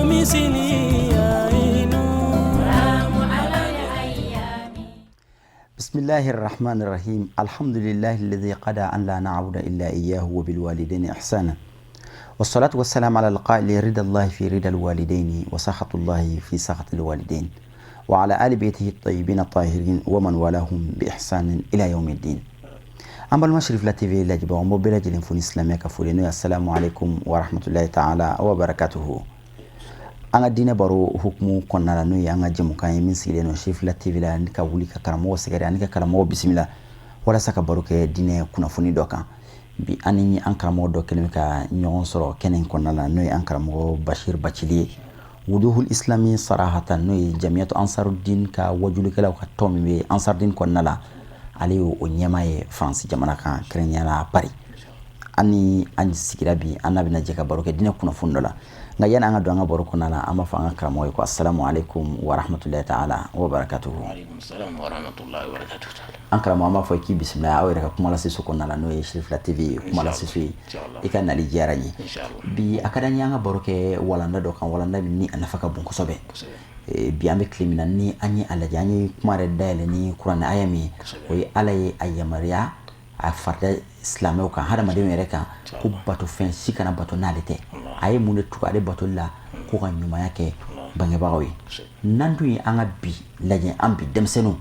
مثلي عين. بسم الله الرحمن الرحيم، الحمد لله الذي قضى أن لا نعبد إلا إياه وبالوالدين إحسانا، والصلاة والسلام على القائل: رضا الله في رضا الوالدين وسخط الله في سخط الوالدين، وعلى آل بيته الطيبين الطاهرين ومن والاهم بإحسان إلى يوم الدين. An balima Cherifla TV lajɛbagaw, an b'aw bɛɛ lajɛlen fo ni silamɛya ka foli, n'o ye السلام عليكم ورحمة الله تعالى وبركاته. An ka diinɛ baro hukumu kɔnɔna la, n'o ye an ka jɛmukan ye min sigilen don Cherifla TV la, ani ka wuli ka karamɔgɔ sɛgɛrɛ ani ka karamɔgɔ bisimila walasa ka baro kɛ diinɛ kunnafoni dɔ kan. Bi, an ni an karamɔgɔ dɔ kɛlen bɛ ka ɲɔgɔn sɔrɔ kɛnɛ in kɔnɔna la, n'o ye an karamɔgɔ Bashir Bacili ye, Wuduhul Islami Sarahatan, n'o ye Jamiyatu Ansarudin ka wajulikɛlaw ka tɔn min bɛ Ansarudin kɔnɔna la, ale y'o ɲɛmaa ye Faransi jamana kan, kɛrɛnkɛrɛnnenya la Paris. An ni an sigira bi, an n'a bɛna jɛ ka baro kɛ diinɛ kunnafoni dɔ la. Nka yanni an ka don an ka baro kɔnɔna la, an b'a fɔ an ka karamɔgɔ ye ko السلام عليكم ورحمة الله تعالى وبركاته. An karamɔgɔ, an b'a fɔ k'i bisimila aw yɛrɛ ka kuma lase so kɔnɔna la, n'o ye Cherifla TV kuma lase so ye. I ka nali diyara n ye. Bi, a ka d'an ye an ka baro kɛ walanda dɔ kan, walanda min ni a nafa ka bon kosɛbɛ. Bi, an bɛ tile min na, ni an ye a lajɛ, an ye kuma yɛrɛ dayɛlɛ ni kuranɛ aya min ye, o ye Ala ye a yamaruya a farida silamɛw kan, hadamadenw yɛrɛ kan, ko batofɛn si kana bato n'ale tɛ. A ye mun de tugu ale batoli la? Ko ka ɲumanya kɛ bangebagaw ye. N'an dun ye an ka bi lajɛ, an bi denmisɛnninw,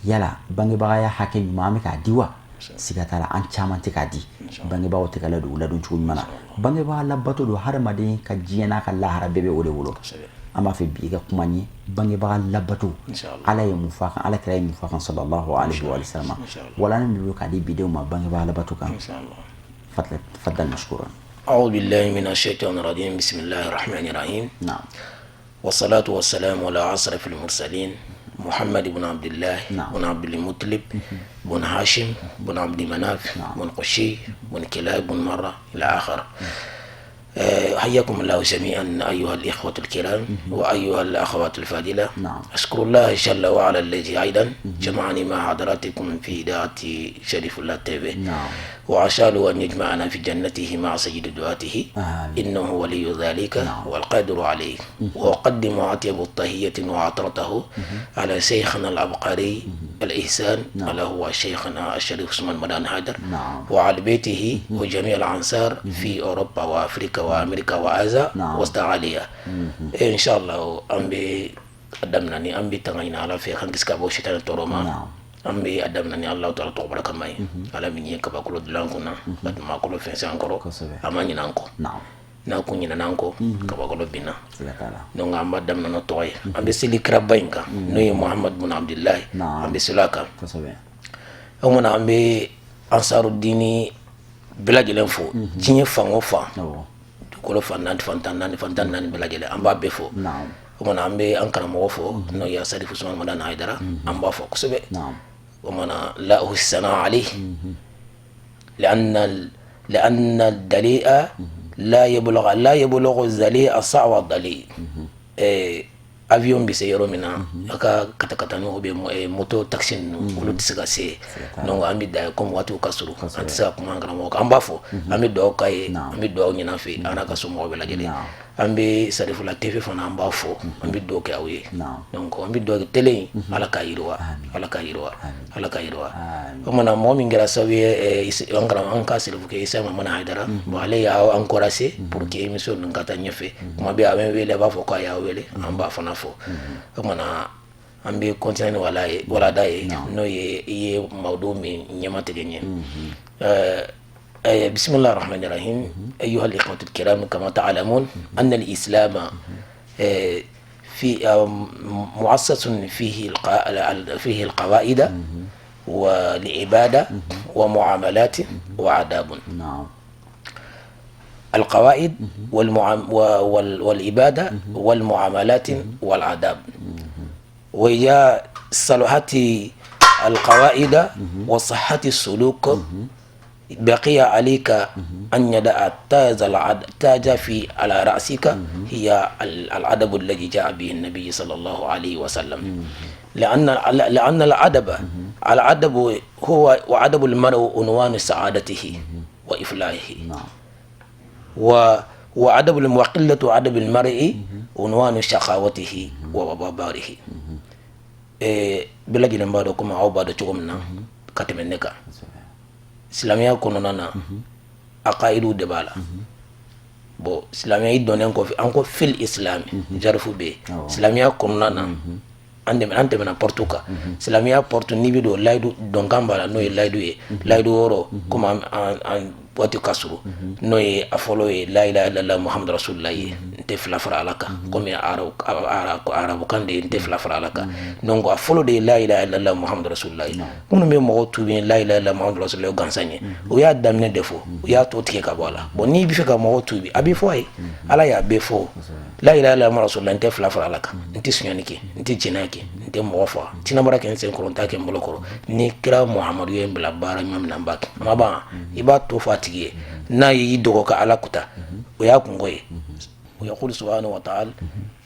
yala bangebagaya hakɛ ɲuman an bɛ k'a di wa? Siga t'a la, an caman tɛ k'a di. Bangebagaw tɛ ka ladon ladon cogo ɲuman na. Bangebaga labato don, hadamaden ka diɲɛ n'a ka lahara bɛɛ bɛ o de bolo. An b'a fɛ bi i ka kuma n ye bangebaga labato, Ala ye mun fɔ a kan, Ala kira ye mun fɔ a kan, صلى الله عليه وسلم. Walanda min bɛ k'a di bidenw ma bangebaga labato kan, تفضل مشكورا. أعوذ بالله من الشيطان الرجيم، بسم الله الرحمن الرحيم. والصلاة والسلام على أشرف المرسلين محمد بن عبد الله بن عبد المطلب بن هاشم بن عبد مناف بن قصي بن كلاب بن مرة إلى آخر. حياكم الله جميعا أيها الإخوة الكرام وأيها الأخوات الفاضلة. أشكر الله جل وعلا الذي أيضا جمعني مع حضراتكم في إذاعة شريف الله TV. وأسأل أن يجمعنا في جنته مع سيد دعاته. آمين. إنه ولي ذلك والقادر عليه. وأقدم أطيب التحية وعطرته على شيخنا العبقري الإحسان، ألا هو شيخنا الشريف عثمان مدان حيدر، وعلى بيته وجميع الأنصار في أوروبا وأفريقيا وأمريكا وآسيا واستراليا إن شاء الله. An bɛ a daminɛ ni an bɛ tanga ɲini Ala fɛ k'an kisi ka bɔ sitani tɔɔrɔ ma. An bɛ a daminɛ ni Alahu taala tɔgɔ barikama ye, Ala min ye kabakolo dilan an kunna ka dugumakolo fɛnsɛn an kɔrɔ. A ma ɲinɛ an kɔ. N'a kun ɲinɛna an kɔ, kabakolo binna. Siga t'a la. Donc an b'a daminɛ n'o tɔgɔ ye. An bɛ seli kiraba in kan, n'o ye Muhamadu bun Abudulayi. An bɛ seli a kan. O kumana, an bɛ Ansarudini bɛɛ lajɛlen fo diɲɛ fan o fan, dugukolo fan naani, fan 14, fan 14 bɛɛ lajɛlen, an b'a bɛɛ fo. O kumana, an bɛ an karamɔgɔ fo, n'o ye Sarifu Usumani Madani Hayidara, an b'a fɔ kosɛbɛ. O kumana, لا أحصي الثناء عليه لأن الدليء لا يبلغ الذليء صعب الدليء. Avion bɛ se yɔrɔ min na, a ka katakataniw bɛ moto taxi ninnu, olu tɛ se ka se. Donc an bɛ da ye, comme waatiw ka surun, an tɛ se ka kuma an karamɔgɔ kan. An b'a fɔ, an bɛ dugawu k'a ye, an bɛ dugawu ɲini an fɛ, an n'a ka somɔgɔw bɛɛ lajɛlen. An bɛ Sarifula TV fana, an b'a fɔ, an bɛ dugawu kɛ aw ye. Donc an bɛ dugawu kɛ télé in, Ala k'a yiriwa, Ala k'a yiriwa, Ala k'a yiriwa. O kumana, mɔgɔ min kɛra sababu ye an karamɔgɔ, an ka sɛrifu Isa Mamana Hayidara, bon, ale y'aw encouragé pour que émission ninnu ka taa ɲɛfɛ. Kuma bɛɛ a bɛ n wele, a b'a fɔ k'a y'aw wele, an b'a fana fɔ. O kumana, an bɛ continuer ni wala ye, walada ye, n'o ye i ye mawudu min ɲɛma tigɛ ɲɛ. بسم الله الرحمن الرحيم. أيها الإخوة الكرام، كما تعلمون أن الإسلام في مؤسس فيه القواعد والعبادة ومعاملات وآداب. القواعد والعبادة والمعاملات والآداب. وإذا صلحت القواعد وصحت السلوك، بقي عليك أن يدع التاج التاج في على رأسك، هي الأدب الذي جاء به النبي صلى الله عليه وسلم، لأن الأدب هو وأدب المرء عنوان سعادته وإفلاحه. وأدب وقلة أدب المرء Unwanu shaqawatihi wa wabarihi. Bɛɛ lajɛlen b'a dɔn, komi aw b'a dɔn cogo min na ka tɛmɛ ne kan, silamɛya kɔnɔna na, aqaidu de b'a la. Bon, silamɛya i dɔnnen kɔfɛ, an ko fil islam jarifu bɛ yen. Silamɛya kɔnɔna na, an tɛmɛna porte kan. Silamɛya porte, n'i bɛ don, layidu dɔnkan b'a la, n'o ye layidu ye. Layidu wɔɔrɔ, komi an waati ka surun, n'o ye a fɔlɔ ye la ilaha illallah muhammadu rasulullah ye, n tɛ fila fara Ala kan. Komi arabukan de ye, n tɛ fila fara Ala kan. Donc a fɔlɔ de ye la ilaha illallah muhammadu rasulullah ye. Minnu bɛ mɔgɔw tuubi la ilaha illallah muhammadu rasulullah gansan ye, o y'a daminɛ de fɔ, u y'a tɔ tigɛ ka bɔ a la. Bon, n'i bɛ fɛ ka mɔgɔw tuubi, a bɛ fɔ a ye, Ala y'a bɛɛ fɔ: la ilaha illallah muhammadu rasulullah, n tɛ fila fara Ala kan, n tɛ sonyani kɛ, n tɛ jɛnɛya kɛ, n tɛ mɔgɔ faga, n tɛna baara kɛ n sen kɔrɔ, n t'a kɛ n bolo kɔrɔ. Ni kira Muhamadu ye n bila baara ɲuman min na, n b'a kɛ. A ma ban, i b'a to fɔ a tigi ye. N'a y'i dɔgɔ ka Ala kuta, o y'a kunko ye. O yaqulu subhanahu wa ta'ala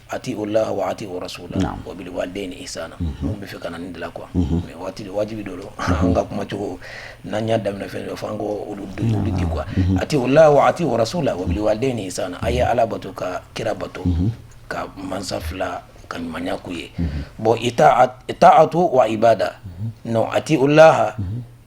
atiu Allah wa atiu rasula wa bil walidayni ihsana. Mun bɛ fɛ ka na nin de la quoi, mais waati wajibi dɔ don. An ka kuma cogo n'an y'a daminɛ fɛn dɔ fɔ, an ko olu di quoi. Atiu Allah wa atiu rasula wa bil walidayni ihsana. A ye Ala bato, ka kira bato, ka mansa fila ka ɲumanya k'u ye. Bon, ita'atu wa ibada non atiu Allah.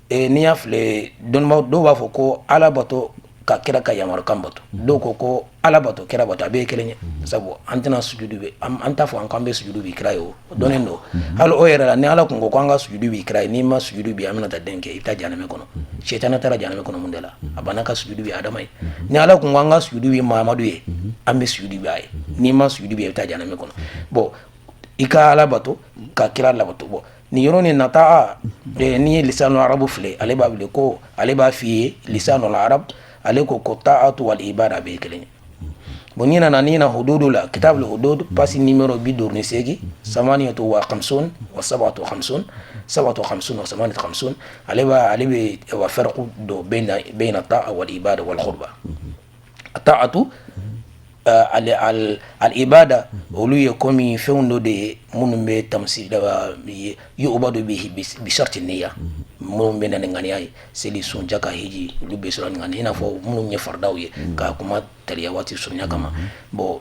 N'i y'a filɛ, dɔnnibaw dɔw b'a fɔ ko Ala bato ka kira ka yamarukan bato, dɔw ko ko Ala bato, kira bato, a bɛɛ ye kelen ye. Sabu an tɛna sujudu bɛ an t'a fɔ an k'an bɛ sujudu bi kira ye, o dɔnnen don. Hali o yɛrɛ la, ni Ala kun ko k'an ka sujudu bi kira ye, n'i ma sujudu bi, an bɛna taa den kɛ, i bɛ taa jahanamɛ kɔnɔ. Sɛtanɛ taara jahanamɛ kɔnɔ mun de la? A banna ka sujudu bi Adama ye. Ni Ala kun ko an ka sujudu bi Mahamadu ye, an bɛ sujudu bi a ye. N'i ma sujudu bi, i bɛ taa jahanamɛ kɔnɔ. Bon, i ka Ala bato, ka kira labato. Bon, nin yɔrɔ nin nata, n'i ye lisanu arabu filɛ, ale b'a wele ko, ale b'a f'i ye lisanu arab, ale ko ko ta'atu wal ibada bɛɛ ye kelen ye. Bon, n'i nana n'i na hududu la, kitabul hudud, page numéro 58, samaniyatu wa khamsun wa sabatu khamsun, sabatu khamsun wa samaniyatu khamsun, ale bɛ wa farqu do bayna ta'a wal ibada wal qurba. Ta'atu al ibada, olu ye komi fɛnw dɔ de ye minnu bɛ tamsi yu'badu bihi bi sharti niyya, minnu bɛ na ni ŋaniya ye: seli, sun, jaka, hiji, olu bɛ sɔrɔ ni ŋaniya, i n'a fɔ minnu ye faridaw ye, ka kuma teliya waati surunya kama. Bon,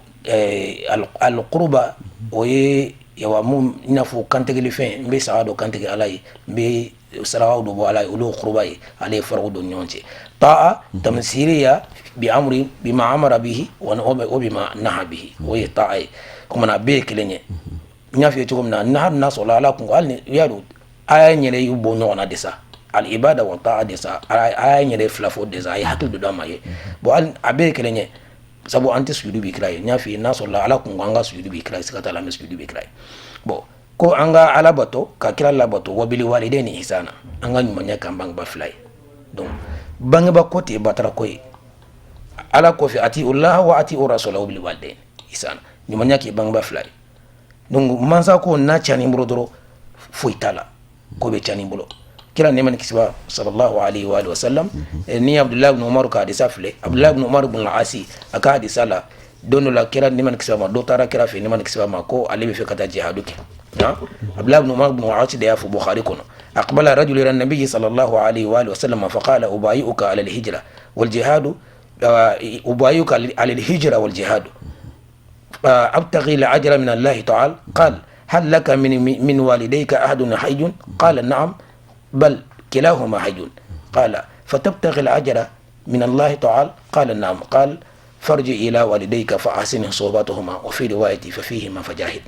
al qurba, o ye yawa mun, i n'a fɔ kantigɛli fɛn, n bɛ saga dɔ kantigɛ Ala ye, n bɛ sarakaw dɔ bɔ Ala ye, olu ye qurba ye. Ale ye faraku don ni ɲɔgɔn cɛ. Ta'a tamsiriya bi amri bima amara bihi wa bima naha bihi, o ye ta'a ye. Kuma a bɛɛ ye kelen ye. N y'a f'i ye cogo min na, n'a hali n'a sɔrɔla Ala kun ko, hali ni i y'a dɔn, aya yɛrɛ y'u bɔ ɲɔgɔn na de sa, al ibada wa ta'a de sa, aya yɛrɛ fila fɔ de sa, a ye hakili dɔ d'a ma ye. Bon, hali a bɛɛ ye kelen ye, sabu an tɛ sujudu bi kira ye. N y'a f'i ye, n'a sɔrɔla Ala kun ko an ka sujudu bi kira ye, siga t'a la, an bɛ sujudu bi kira ye. Bon, ko an ka Ala bato, ka kira labato, wa bil walidayni ihsana, an ka ɲumanya k'an bangeba fila ye. Donc bangeba ko tɛ batara ko ye Ala kɔfɛ. Atiu Allah wa atiu rasula wa bil walidayni ihsana, ɲumanya k'i bangeba fila ye. Donc mansa ko n'a tiɲɛn'i bolo dɔrɔn, foyi t'a la, ko bɛ tiɲɛn'i bolo. Kira nɛɛma ni kisi b'a sallallahu alaihi wa alihi wa sallam, ni Abdullah ibn Umar ka hadisa filɛ, Abdullah ibn Umar ibn al-Asi a ka hadisa la, don dɔ la, kira nɛɛma ni kisi b'a ma, dɔ taara kira fɛ nɛɛma ni kisi b'a ma ko ale bɛ fɛ ka taa jihadu kɛ. Abdullah ibn Umar ibn al-Asi de y'a fɔ Bukhari kɔnɔ: aqbala rajul ila nabiyyi sallallahu alaihi wa alihi wa sallam faqala ubayi'uka ala al-hijra wal jihadu, ubayi'uka ala al-hijra wal jihadu, أبتغي الأجر من الله تعالى. قال هل لك من والديك أحد حي؟ قال نعم، بل كلاهما حي. قال فتبتغي الأجر من الله تعالى؟ قال نعم. قال فارجع إلى والديك فأحسن صحبتهما، وفي رواية ففيهما فجاهد.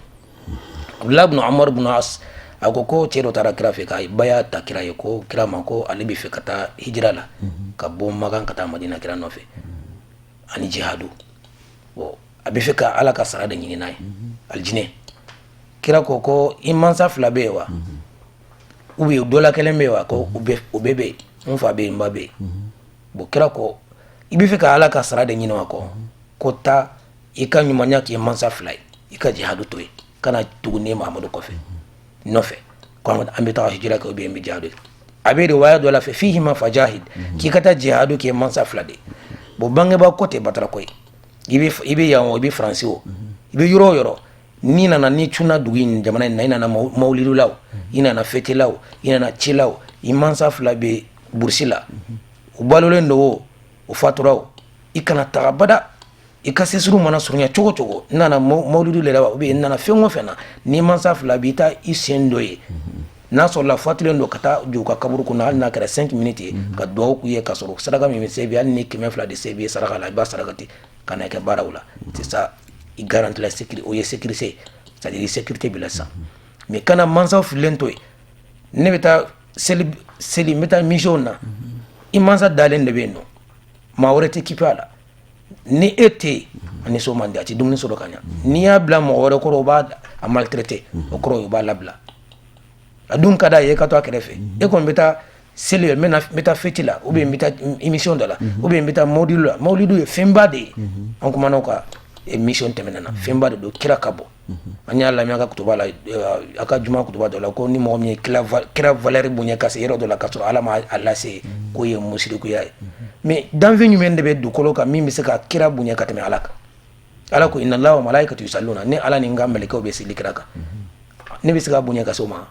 Abdullah ibn Umar ibn As a ko ko cɛ dɔ taara kira fɛ ka baya ta kira ye, ko kira ma ko ale bɛ fɛ ka taa hijira la, ka bɔ Makan ka taa Madina kira nɔfɛ, ani jihadu. Bon, a bɛ fɛ ka Ala ka sara de ɲini n'a ye, alijinɛ. Kira ko ko i mansa fila bɛ yen wa, ou bien dɔ la kelen bɛ yen wa? Ko u bɛɛ bɛ yen, n fa bɛ yen, n ba bɛ yen. Bon, kira ko i bɛ fɛ ka Ala ka sara de ɲini wa? Ko taa i ka ɲumanya k'i mansa fila ye, i ka jihadu to yen, kana tugu ne Mahamadu kɔfɛ nɔfɛ ko an bɛ taga hijira kɛ ou bien n bɛ jihadu. A bɛ riwaya dɔ la fɛ fihima fajahid, k'i ka taa jihadu k'i mansa fila de. Bon, bangebaa ko tɛ batara ko ye. I bɛ yan o, i bɛ Faransi o, i bɛ yɔrɔ o yɔrɔ, n'i nana, n'i cunna dugu in, jamana in na, i nana mawulidu la o, i nana fête la o, i nana ci la o, i mansa fila bɛ burusi la, u balolen don o, u fatura o, i kana taga bada. I ka séjour mana surunya cogo cogo, n nana mawuludu le la wa, ou bien n nana fɛn o fɛn na, ni mansa fila b'i ta i sen dɔ ye, n'a sɔrɔla fatulen don, ka taa jɔ u ka kaburu kɔnɔ, hali n'a kɛra 5 minutes ye, ka dugawu k'u ye, ka sɔrɔ saraka min bɛ se bi, hali ni 200 de se b'i ye saraka la, i b'a sarakati ka na kɛ baaraw la. C'est ça, i garantie la sécurité, o ye sécurité, c'est à dire sécurité b'i la sisan. Mais kana mansaw fililen to yen, ne bɛ taa seli seli, n bɛ taa mission na, i mansa dalen de bɛ yen nɔ, maa wɛrɛ tɛ kipe a la. Ni e tɛ yen, a nisɔn man di, a tɛ dumuni sɔrɔ ka ɲa. N'i y'a bila mɔgɔ wɛrɛ kɔrɔ, o b'a a maltraité, o kɔrɔ ye o b'a labila. A dun ka d'a ye e ka to a kɛrɛfɛ. E kɔni bɛ taa seli, n bɛ taa fête la, ou bien n bɛ taa émission dɔ la, ou bien n bɛ taa mawuludu la. Mawuludu ye fɛnba de ye, an kumana o kan émission tɛmɛnen na, fɛnba de don. Kira ka bɔ, an y'a lamɛn a ka kutuba la, a ka juma kutuba dɔ la, ko ni mɔgɔ min ye kira valeur bonya ka se yɔrɔ dɔ la, ka sɔrɔ Ala ma a lase, k'o ye musirikuya ye. Mais danfɛn jumɛn de bɛ dugukolo kan min bɛ se ka kira bonya ka tɛmɛ Ala kan? Ala ko: inna Allaha wa malaikatu yusalluna, ni Ala ni n ka mɛlɛkɛw bɛ seli kira kan. Ne bɛ se ka bonya ka se o ma?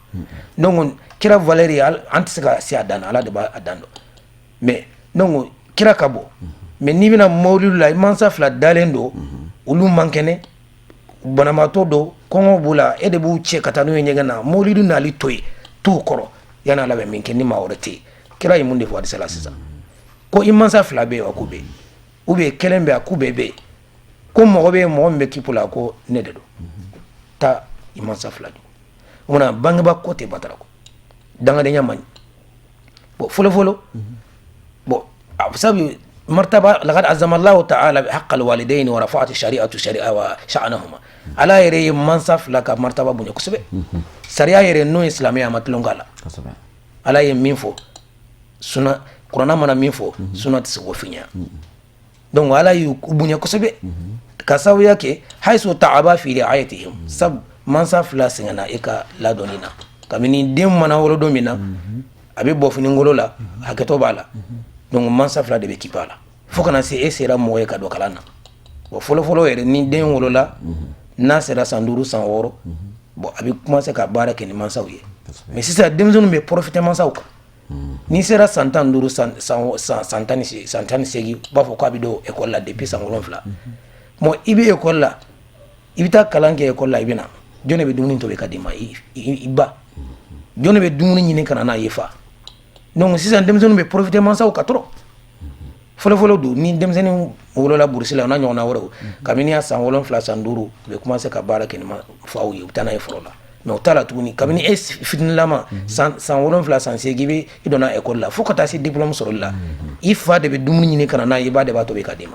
Donc kira valeur, an tɛ se ka se a dan na, Ala de b'a dan dɔn. Mais donc kira ka bɔ, mais n'i bɛna mawuludu la, i mansa fila dalen don, olu man kɛnɛ, banabaatɔ don, kɔngɔ b'u la, e de b'u cɛ ka taa n'u ye ɲɛgɛn na. Mawuludu nali to yen, t'u kɔrɔ yanni Ala bɛ min kɛ ni maa wɛrɛ tɛ yen. Kira ye mun de fɔ hadisa la sisan? Ko i mansa fila bɛ yen wa? K'u bɛ yen, ou bien kelen bɛ yen? K'u bɛɛ bɛ yen. Ko mɔgɔ bɛ yen, mɔgɔ min bɛ kipu la? Ko ne de don. Taa i mansa fila don. O kumana bangeba ko tɛ batara ko dangadenya man ɲi. Bon, fɔlɔ fɔlɔ, bon, sabu martaba laqad azama Allahu ta'ala haqqa alwalidaini wa rafa'at shari'atu shari'a wa sha'nahuma. Ala yɛrɛ ye mansa fila ka martaba bonya kosɛbɛ. Sariya yɛrɛ, n'o ye silamɛya, ma tulon k'a la. Ala ye min fɔ suna, kuranna mana min fɔ, suna tɛ se k'o f'i ɲɛna. Donc Ala y'u bonya kosɛbɛ ka sababuya kɛ haythu ta'aba fi ri'ayatihim, sabu mansa fila sɛgɛnna e ka ladɔnni na. Kabini den mana wolo don min na, a bɛ bɔ finingolo la, hakɛtɔ b'a la, donc mansa fila de bɛ kipa a la fo kana se e sera mɔgɔ ye ka don kalan na. Bon, fɔlɔ fɔlɔ yɛrɛ, ni den wolola, n'a sera san 5, san 6, bon, a bɛ commencer ka baara kɛ ni mansaw ye. Mais sisan denmisɛnninw bɛ profiter mansaw kan. N'i sera san 15, san 18, u b'a fɔ k'a bɛ don école la depuis san 7. Bon, i bɛ école la, i bɛ taa kalan kɛ école la, i bɛ na, jɔn de bɛ dumuni tobi ka d'i ma? I ba. Jɔn de bɛ dumuni ɲini ka na n'a ye? Fa. Donc sisan denmisɛnninw bɛ profiter mansaw ka trop. Fɔlɔ fɔlɔ don, ni denmisɛnnin wolola burusi la, o n'a ɲɔgɔnna wɛrɛw, kabini a san 7, san 5, u bɛ commencer ka baara kɛ ni faw ye, u bɛ taa n'a ye foro la. Mais o t'a la tuguni. Kabini e fitinilama, san 7, san 8, bɛ i donna école la fo ka taa se diplôme sɔrɔli la, i fa de bɛ dumuni ɲini ka na n'a ye, i ba de b'a tobi ka d'i ma.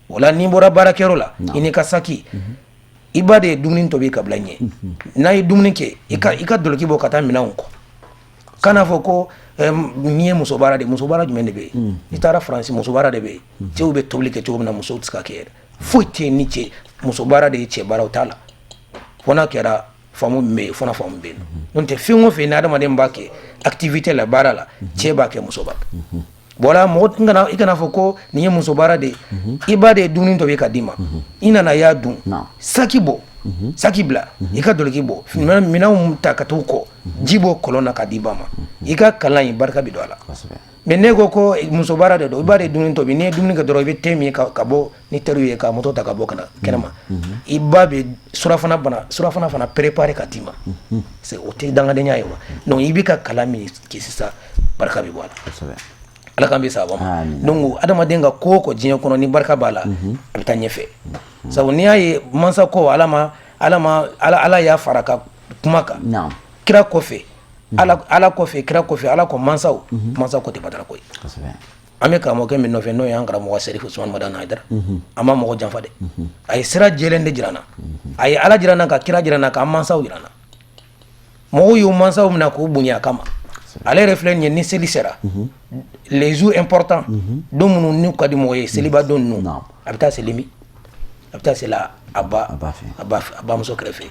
O la, n'i bɔra baarakɛyɔrɔ la, i n'i ka saki, i ba de ye dumuni tobi ka bila ɲɛ. N'a ye dumuni kɛ, i ka dɔlɔki bɔ ka taa minɛnw kɔ. Kana fɔ ko n'i ye muso baara de, muso baara jumɛn de bɛ yen? N'i taara Faransi, muso baara de bɛ yen. Cɛw bɛ tobili kɛ cogo min na, musow tɛ se ka kɛ yɛrɛ. Foyi tɛ yen ni cɛ, muso baara de ye, cɛ baaraw t'a la, fo n'a kɛra faamu min bɛ yen, fo n'a faamu bɛ yen. N'o tɛ, fɛn o fɛn ni adamaden b'a kɛ activité la, baara la, cɛ b'a kɛ, muso b'a kɛ. Voilà, mɔgɔ kana, i kana fɔ ko nin ye muso baara de ye. I ba de ye dumuni tobi ka d'i ma, i nana, i y'a dun, saki bɔ, saki bila, i ka dɔlɔki bɔ, minɛnw ta ka t'u kɔ, ji bɔ kɔlɔn na ka di ba ma, i ka kalan in barika bɛ don a la. Mais ne ko ko muso baara de don, i b'a de dumuni tobi, n'i ye dumuni kɛ dɔrɔn, i bɛ te min ka bɔ ni teriw ye, ka moto ta ka bɔ ka na kɛnɛma, i ba bɛ surafana bana, surafana fana préparer ka d'i ma. O tɛ dangadenya ye wa? Donc i bɛ ka kalan min kɛ sisan, barika bɛ bɔ a la. Ala k'an bɛ sababa ma. Donc adamaden ka ko o ko diɲɛ kɔnɔ, ni barika b'a la, a bɛ taa ɲɛfɛ. Sabu n'i y'a ye mansa ko Ala ma, Ala ma, Ala, Ala y'a fara ka kuma kan, kira kɔfɛ, Ala, Ala kɔfɛ, kira kɔfɛ, Ala ko mansaw, mansaw ko tɛ batara ko ye. An bɛ karamɔgɔkɛ min nɔfɛ, n'o y'an karamɔgɔ Serifu Usumani Madani Hayidara, an ma mɔgɔ janfa dɛ. A ye sira jɛlen de jira an na, a ye Ala jira an na, ka kira jira an na, k'an mansaw jira an na. Mɔgɔw y'u mansaw minɛ k'u bonya a kama. Ale yɛrɛ filɛ nin ye, ni seli sera, les jours importants, don minnu n'u ka di mɔgɔ ye, seliba don ninnu, a bɛ taa seli min, a bɛ taa seli a ba, a bamuso kɛrɛfɛ.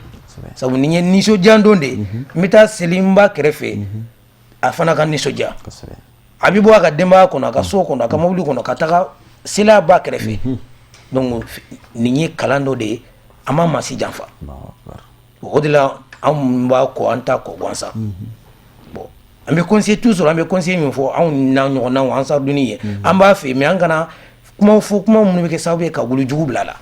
Sabu nin ye nisɔndiya don de ye, n bɛ taa seli n ba kɛrɛfɛ, a fana ka nisɔndiya. A bɛ bɔ a ka denbaya kɔnɔ, a ka so kɔnɔ, a ka mobili kɔnɔ, ka taga seli a ba kɛrɛfɛ. Donc nin ye kalan dɔ de ye, an ma maa si janfa. O de la, anw b'a kɔ, an t'a kɔ gansan. Bon, an bɛ conseil toujours, an bɛ conseil min fɔ anw n'a ɲɔgɔnnaw, ansarudini ye, an b'a fɛ, mais an kana Kuma fɔ, kuma minnu bɛ kɛ sababu ye ka wuli jugu bila a la.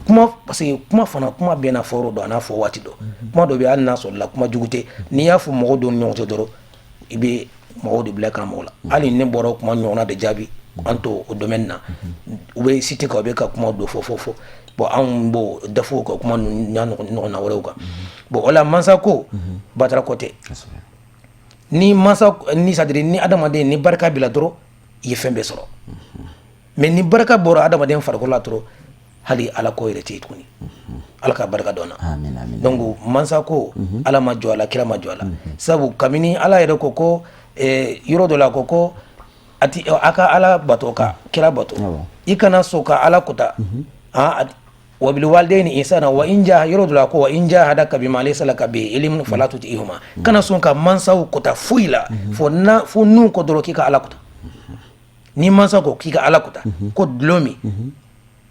Kuma, parce que kuma fana, kuma bɛɛ n'a fɔyɔrɔ don, a n'a fɔ waati don. Kuma dɔ bɛ, hali n'a sɔrɔ la kuma jugu tɛ, n'i y'a fɔ mɔgɔw dɔw ni ɲɔgɔn cɛ dɔrɔn, i bɛ mɔgɔw de bila karamɔgɔ la. Hali ne bɔra o kuma ɲɔgɔnna de jaabi an to o domaine na. U bɛ site kan, u bɛ ka kuma dɔ fɔ fɔ fɔ. Bon, anw b'o dafow ka kuma ninnu n'a ɲɔgɔnna wɛrɛw kan. Bon, o la, mansa ko batara ko tɛ. Ni mansa ni, c'est à dire ni adamaden ni barika b'i la dɔrɔn, i ye fɛn bɛɛ sɔrɔ. Mais ni barika bɔra adamaden farikolo la dɔrɔn, hali ala ko yɛrɛ tɛ yen tuguni. Ala ka barika dɔn na. Amin, amin. Donc mansa ko, Ala ma jɔ a la, kira ma jɔ a la. Sabu kabini Ala yɛrɛ ko yɔrɔ dɔ la, ko ati a ka Ala bato, ka kira bato, i kana sɔn ka Ala kota. Wa bil walidayni ihsana wa in jaha, yɔrɔ dɔ la ko wa in jahadaka bima laysa laka bihi ilmun fala tuti'huma. Kana sɔn ka mansaw kota foyi la, fo na fo n'u ko dɔrɔn k'i ka Ala kota. Ni mansa ko k'i ka Ala kota, ko dulɔ min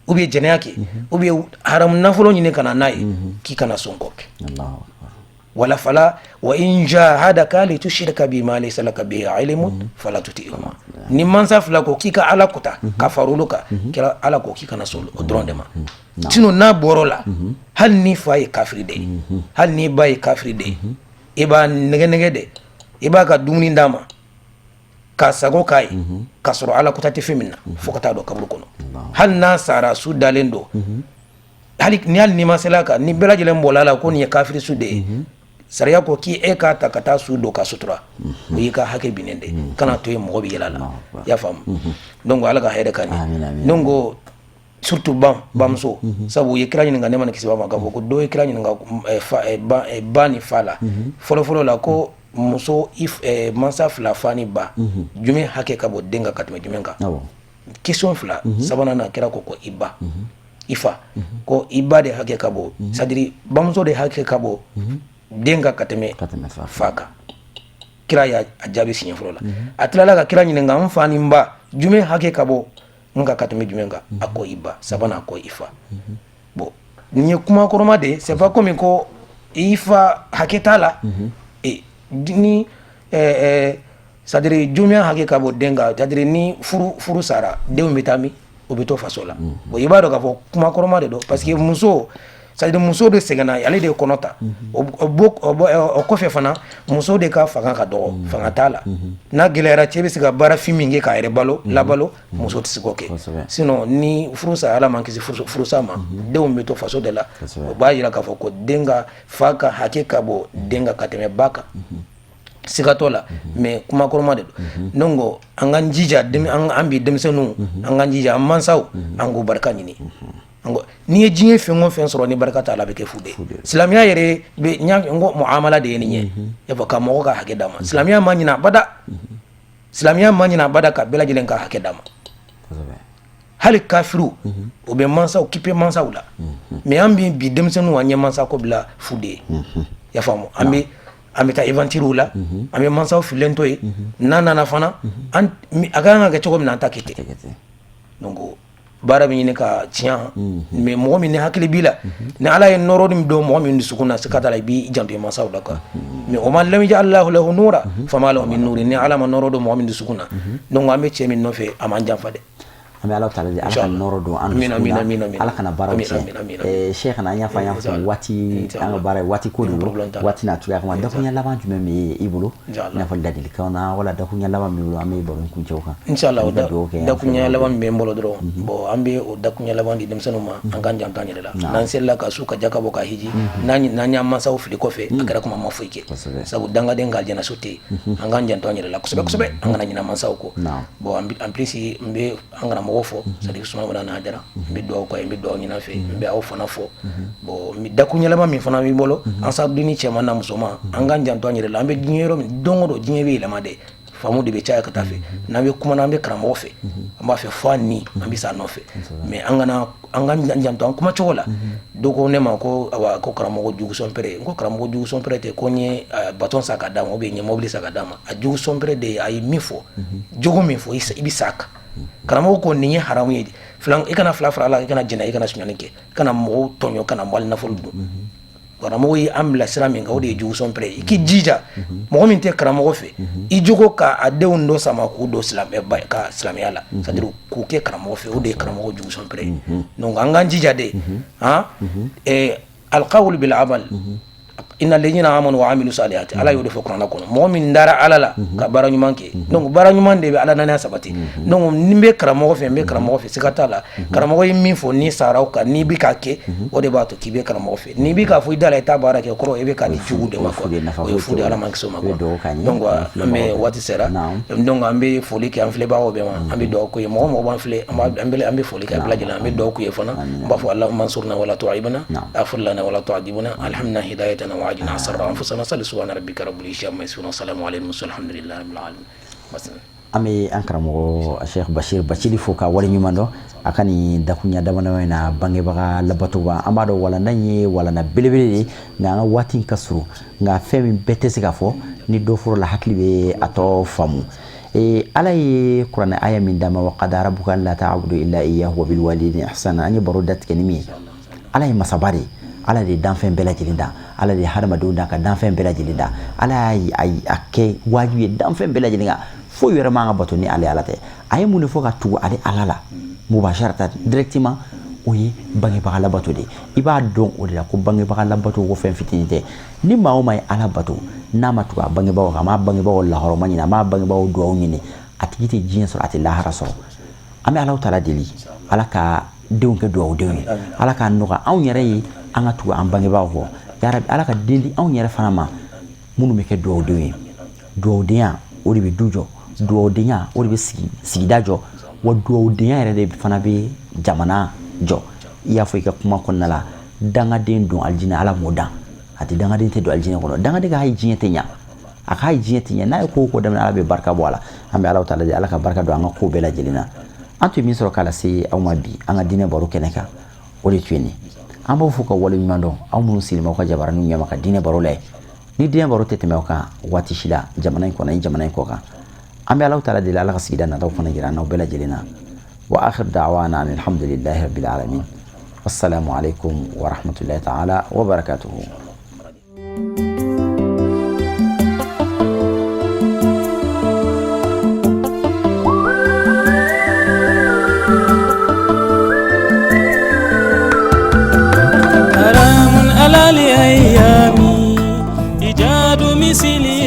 ou bien jɛnɛya kɛ ou bien haramu nafolo ɲini ka na n'a ye, k'i kana sɔn k'o kɛ. Allahu akbar. Wala fala wa in jahadaka litushrika bima laysa laka bihi ilmun fala tuti'huma. Ni mansa fila ko k'i ka Ala kota ka fara olu kan, kira Ala ko k'i kana sɔn o dɔrɔn de ma. Sinon n'a bɔr'o la, hali ni fa ye kafiri de ye, hali ni ba ye kafiri de ye, i b'a nɛgɛ nɛgɛ de, i b'a ka dumuni d'a ma k'a sago k'a ye, k'a sɔrɔ Ala kota tɛ fɛn min na, fo ka taa don kaburu kɔnɔ. Hali n'a sara, su dalen don, hali ni ma sela kan, ni bɛɛ lajɛlen bɔla la ko nin ye kafiri su de ye, sariya ko k'i e k'a ta ka taa su don ka sutura. O y'i ka hakɛ binnen de, kana to yen mɔgɔ bɛ yɛlɛ a la. I y'a faamu? Donc Ala ka hɛrɛ ka ɲɛ. Donc surtout ban bamuso, sabu u ye kira ɲininka, ne ma ni kisi b'a ma, k'a fɔ ko dɔ ye kira ɲininka ba ni fa la fɔlɔ fɔlɔ la, ko muso mansa fila, fa ni ba, jumɛn hakɛ ka bon den kan ka tɛmɛ jumɛn kan? Question fila sabanan na, kira ko i ba, i fa, ko i ba de hakɛ ka bon, c'est à dire bamuso de hakɛ ka bon den kan ka tɛmɛ fa kan. Kira y'a jaabi siɲɛ fɔlɔ la. A tilala ka kira ɲininka, n fa ni n ba, jumɛn hakɛ ka bon n kan ka tɛmɛ jumɛn kan? A ko i ba. Sabanan, a ko i fa. Bon, nin ye kuma kɔrɔma de ye. C'est pas comme ko i fa hakɛ t'a la ni c'est à dire jumɛn hakɛ ka bon den kan. C'est à dire ni furu sara, denw bɛ taa min? O bɛ to faso la. Bon, i b'a dɔn k'a fɔ kuma kɔrɔma de don, parce que muso, c'est à dire muso de sɛgɛnna, ale de ye kɔnɔ ta. O kɔfɛ fana, muso de ka fanga ka dɔgɔ, fanga t'a la. N'a gɛlɛyara, cɛ bɛ se ka baara fin min kɛ k'a yɛrɛ balo labalo, muso tɛ se k'o kɛ. Sinon ni furu sara, Ala m'an kisi furusa ma, denw bɛ to faso de la. O b'a yira k'a fɔ ko den ka fa ka hakɛ ka bon den kan ka tɛmɛ ba kan, siga t'o la. Mais kuma kɔrɔma de don. Donc an k'an jija, an bi denmisɛnninw, an k'an jija, an mansaw, an k'u barika ɲini. N'i ye diɲɛ fɛn o fɛn sɔrɔ, ni barika t'a la, a bɛ kɛ fu de ye. Silamɛya yɛrɛ bɛ n ko muamala de ye nin ye, i fɔ ka mɔgɔ ka hakɛ d'a ma. Silamɛya ma ɲina abada, silamɛya ma ɲina abada ka bɛɛ lajɛlen ka hakɛ d'a ma. Hali kafiriw, o bɛ mansaw kipe mansaw la. Mais an bi denmisɛnninw, an ye mansa ko bila fu de ye. I y'a faamu? An bɛ taa aventure la, an bɛ mansaw fililen to yen. N'a nana fana, a ka kan ka kɛ cogo min na, an ta kɛ ten. Donc baara bɛ ɲini ka tiɲɛ. Mais mɔgɔ min ni hakili b'i la, ni Ala ye nɔrɔ min don mɔgɔ min dusukun na, siga t'a la, i b'i janto i mansaw la quoi. Mais o man lam yaj'al Allahu lahu nura fama lahu min nuri. Ni Ala ma nɔrɔ don mɔgɔ min dusukun na, donc an bɛ cɛ min nɔfɛ, a m'an janfa dɛ. An bɛ Ala taala deli, Ala ka nɔrɔ don an dusukun na, Ala kana baaraw tiɲɛ. Cheikh, an y'a fɔ, an y'a fɔ waati, an ka baara ye waati ko de don, waati n'a cogoya kama. Dakuruɲɛ laban jumɛn bɛ i bolo, i n'a fɔ ladilikanw na, wala dakuruɲɛ laban min bolo, an bɛ baro in kuncɛ o kan? Inshallah, dakuruɲɛ laban min bɛ n bolo dɔrɔn, bon, an bɛ o dakuruɲɛ laban di denmisɛnninw ma: an k'an janto an yɛrɛ la. N'an selila ka su ka jaka bɔ ka hiji, n'an y'an mansaw fili kɔfɛ, a kɛra kuma ma foyi kɛ, sabu dangaden ka aljana so tɛ yen. An k'an janto an yɛrɛ la kosɛbɛ kosɛbɛ, an kana ɲinɛ mansaw kɔ. Bon, en plus n bɛ an karamɔgɔ fɔ, c'est à dire Usumani Madani Hayidara, n bɛ dugawu k'a ye, n bɛ dugawu ɲini a fɛ, n bɛ aw fana fɔ. Bon, dakuruɲɛ laban min fana b'i bolo, Ansarudini cɛman n'a musoman, an k'an janto an yɛrɛ la. An bɛ diɲɛ yɔrɔ min, don o don diɲɛ bɛ yɛlɛma de, faamu de bɛ caya ka taa fɛ. N'an bɛ kuma, n'an bɛ karamɔgɔ fɛ, an b'a fɛ fo a ni an bɛ s'a nɔfɛ. Mais an kana, an k'an janto an kuma cogo la. Dɔ ko ne ma ko awa, ko karamɔgɔ jugu sɔnpɛrɛ. N ko karamɔgɔ jugu sɔnpɛrɛ tɛ ko n ye baton san ka d'a ma ou bien n ye mobili san ka d'a ma. A jugu sɔnpɛrɛ de ye a ye min fɔ, jogo min fɔ, i bɛ s'a kan. Karamɔgɔ ko nin ye haramu ye, i kana fila fara la, i kana jɛnɛ, i kana sonyali kɛ, i kana mɔgɔw tɔɲɔ, kana mali nafolo dun. Karamɔgɔ ye an bila sira min kan, o de ye jugusɔn pere. I k'i jija, mɔgɔ min tɛ karamɔgɔ fɛ, i jogo ka a denw dɔ sama k'u don silamɛ ka silamɛya la, c'est à dire k'u kɛ karamɔgɔ fɛ, o de ye karamɔgɔ jugusɔn pere. Donc an k'an jija de, han, alqawlu bil amal, inna alladhina amanu wa amilu salihati. Ala y'o de fɔ kuranɛ kɔnɔ, mɔgɔ min dara Ala la ka baara ɲuman kɛ. Donc baara ɲuman de bɛ Ala naniya sabati. Donc ni n bɛ karamɔgɔ fɛ, n bɛ karamɔgɔ fɛ, siga t'a la. Karamɔgɔ ye min fɔ, n'i sara o kan, n'i bɛ k'a kɛ, o de b'a to k'i bɛ karamɔgɔ fɛ. N'i bɛ k'a fɔ i da la, i t'a baara kɛ, kɔrɔ e bɛ k'a di jugu de ma quoi. O ye fu de, Ala m'an kisi o ma quoi. Donc an bɛ waati sera, donc an bɛ foli kɛ an filɛbagaw bɛɛ ma, an bɛ dugawu k'u ye. Mɔgɔ mɔgɔ b'an filɛ, an bɛ foli kɛ a bɛɛ lajɛlen, an bɛ dugawu k'u ye fana. An b'a fɔ allahumma ansurna wala tu'ibna, aghfir lana wala tu'adibna, alhamna hidayatana wa ajina sarra anfusana salli subhana rabbika rabbil izzati amma yasifun wa salamun alal mursalin alhamdulillahi rabbil alamin. An bɛ an karamɔgɔ Sheikh Bashir Bacili fo ka wale ɲuman dɔn a ka nin dakunya damadama in na bangebaga labatoba. An b'a dɔn walanda in ye walanda belebele de ye, nka an ka waati in ka surun, nka fɛn min bɛɛ tɛ se ka fɔ, ni dɔ fɔra la hakili bɛ a tɔ faamu. Ala ye kuranɛ aya min d'an ma, wa qada rabbuka alla ta'budu illa iyyahu wa bil walidayni ihsana, an ye baro datigɛ ni min ye. Ala ye masaba de ye, Ala de ye danfɛn bɛɛ lajɛlen da, Ala de ye hadamadenw da ka danfɛn bɛɛ lajɛlen da. Ala y'a kɛ wajibi ye danfɛn bɛɛ lajɛlen kan, foyi wɛrɛ man ka bato ni ale Ala tɛ. A ye mun de fɔ ka tugu ale Ala la mubasharatan, directement? O ye bangebaga labato de ye. I b'a dɔn o de la ko bangebaga labato ko fɛn fitinin tɛ. Ni maa o maa ye Ala bato, n'a ma tugu a bangebagaw kan, a m'a bangebagaw lahɔrɔma ɲini, a m'a bangebagaw duwawu ɲini, a tigi tɛ diɲɛ sɔrɔ, a tɛ lahara sɔrɔ. An bɛ Alahu taala deli, Ala ka denw kɛ duwawudenw ye, Ala k'a nɔgɔya anw yɛrɛ ye an ka tugu an bangebagaw kɔ. Yarabi, Ala ka den di anw yɛrɛ fana ma minnu bɛ kɛ duwawudenw ye. Duwawudenya, o de bɛ du jɔ, duwawudenya, o de bɛ sigida jɔ, wa duwawudenya yɛrɛ de fana bɛ jamana jɔ. I y'a fɔ i ka kuma kɔnɔna la, dangaden don alijinɛ, Ala m'o dan, a tɛ dangaden tɛ don alijinɛ kɔnɔ. Dangaden ka hali diɲɛ tɛ ɲa, a ka diɲɛ tɛ ɲa, n'a ye ko o ko daminɛ, Ala bɛ barika bɔ a la. An bɛ Ala taala Ala ka barika don an ka ko bɛɛ lajɛlen na. An tun ye min sɔrɔ k'a lase aw ma bi an ka diinɛ baro kɛnɛ kan, o de tun ye nin. An b'aw fo ka wale ɲuman dɔn, aw minnu sigilen b'aw ka jabaraninw ɲɛma ka diinɛ baro lajɛ. Ni diinɛ baro tɛ tɛmɛ aw kan waati si la, jamana in kɔnɔ ni jamana in kɔ kan. An bɛ Alahu taala deli, Ala ka sigida nataw fana jira an n'aw bɛɛ lajɛlen na. Wa akhir da'wana alhamdulillahi rabbil alamin, wassalamu alaikum wa rahmatullahi ta'ala wa barakatuhu. حرام على الأيام إيجاد مثلي.